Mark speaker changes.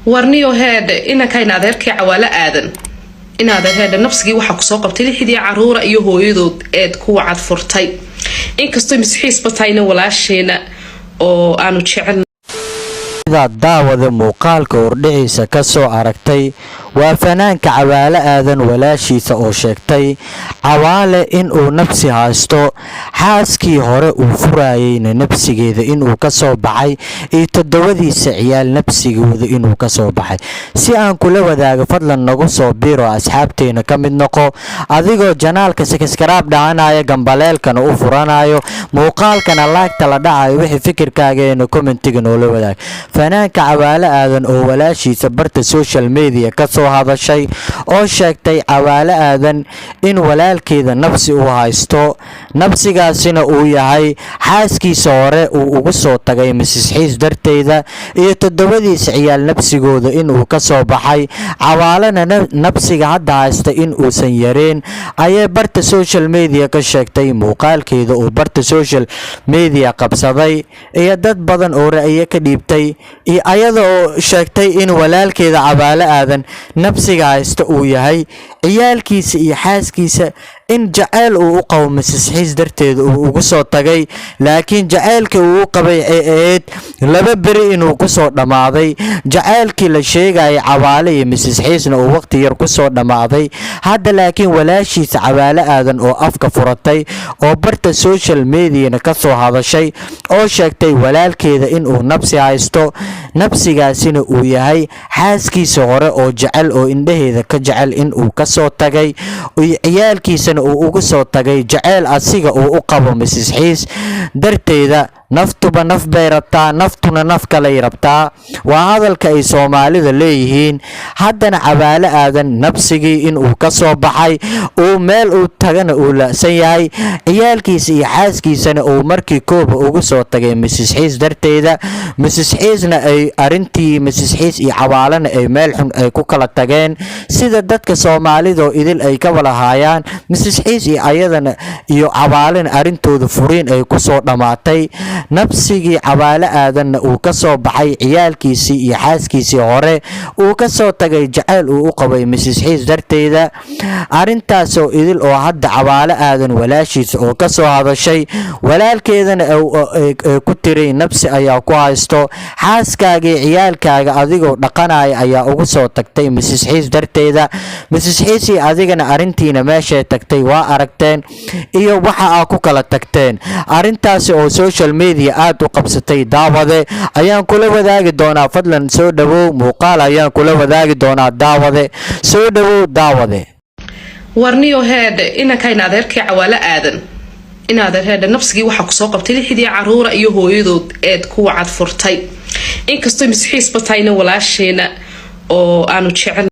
Speaker 1: Warniyo heedhe, inankayna adeerkii Cawaalo Aadan, inaadeer heedhe, nafsigii waxaa kusoo qabtay lixdii caruura iyo hooyadood eed kuwa cad furtay, inkastoo misxiisba tahayna walaasheena oo aanu jecel.
Speaker 2: Sidaad, daawada, muuqaalka hordhiciisa ka soo aragtay, waa fanaanka Cawaale Aadan walaashiisa oo sheegtay Cawaale inuu nabsi haysto, xaaskii hore uu furayeyna nabsigeeda inuu ka soo baxay iyo toddobadiisa ciyaal nabsigooda inuu ka soo baxay. Si aan kula wadaago, fadlan nagu soo biiro, asxaabteena ka mid noqo, adigoo channelka subscribe dhahanaya, gambaleelkana u furanayo, muuqaalkana like-ta la dhacayo, wixii fikirkaageena commentiga noola wadaag. Fanaanka Cawaale Aadan oo walaashiisa barta social media ka soo hadashay oo sheegtay Cawaale Aadan in walaalkeeda nabsi uu haysto, nabsigaasina uu yahay xaaskiisa hore uu ugu soo tagay Mrs Xiis darteeda iyo toddobadiisa ciyaal nabsigooda inuu ka soo baxay, Cawaalena nabsiga hadda haysta in uusan yareen ayay barta social media ka sheegtay. Muuqaalkeeda uu barta social media qabsaday iyo dad badan oo ra'yo ka dhiibtay, iyo ayada oo sheegtay in walaalkeeda Cawaale Aadan nabsiga haysta uu yahay ciyaalkiisa iyo xaaskiisa, in jacayl uu u qabo Mrs Xiis darteeda uu ugu soo tagay, laakiin jacaylkii uu u qabay ay ahayd 2 beri inuu kusoo dhammaaday, jacaylkii la sheegayay Cawaale iyo Mrs Xiisna uu waqti yar kusoo dhammaaday. Hadda laakiin walaashiisa Cawaale Aadan oo afka furatay oo barta social mediana ka soo hadashay oo sheegtay walaalkeeda inuu nabsi haysto, nabsigaasina uu yahay xaaskiisa hore oo jecel oo indhaheeda ka jecel inuu kasoo tagay, ciyaalkiisana uu ugu soo tagay jaceyl asiga uu u qabo Mrs Xiis darteeda. Naftuba naf bay rabtaa, naftuna naf kalay rabtaa, waa hadalka ay Soomaalida leeyihiin. Haddana Cawaale Aadan nabsigii inuu ka soo baxay, uu meel uu tagana uu la'san yahay, ciyaalkiisa iyo xaaskiisana uu markii kooba ugu soo tagay Mrs Xiis darteeda, Mrs Xiisna ay arintii Mrs Xiis iyo Cawaalena ay meel xun ay ku kala tageen, sida dadka Soomaalidoo idil ay ka walahaayaan. Mrs Xiis iyo ayadana iyo Cawaalena arrintooda furiin ay ku soo dhammaatay, nabsigii Cawaale Aadanna uu ka soo baxay ciyaalkiisii iyo xaaskiisii hore uu ka soo tagay jacayl uu u qabay Mrs Xiis darteeda. Arrintaasoo idil oo hadda Cawaale Aadan walaashiisa oo ka soo hadashay, walaalkeedana ku tiray nabsi ayaa ku haysto, xaaskaagii ciyaalkaaga adigoo dhaqanaya ayaa ugu soo tagtay Mrs Xiis darteeda, Mrs Xiisii adigana arrintiina meeshay tagtay waa aragteen iyo waxa aa ku kala tagteen. Arrintaasi oo social media aad u qabsatay, daawade, ayaan kula wadaagi doonaa. Fadlan soo dhowow, muuqaal ayaan kula wadaagi doonaa. Daawade, soo dhowow, daawade.
Speaker 1: Warniyo heedhe, inankayna adeerkii Cawaalo Aadan, inaadeer heedhe, nafsigii waxaa kusoo qabtay lixdii caruura iyo hooyadood eed kuwa cad furtay, inkastoo misxiisba tahayna walaasheena oo aanu jecel.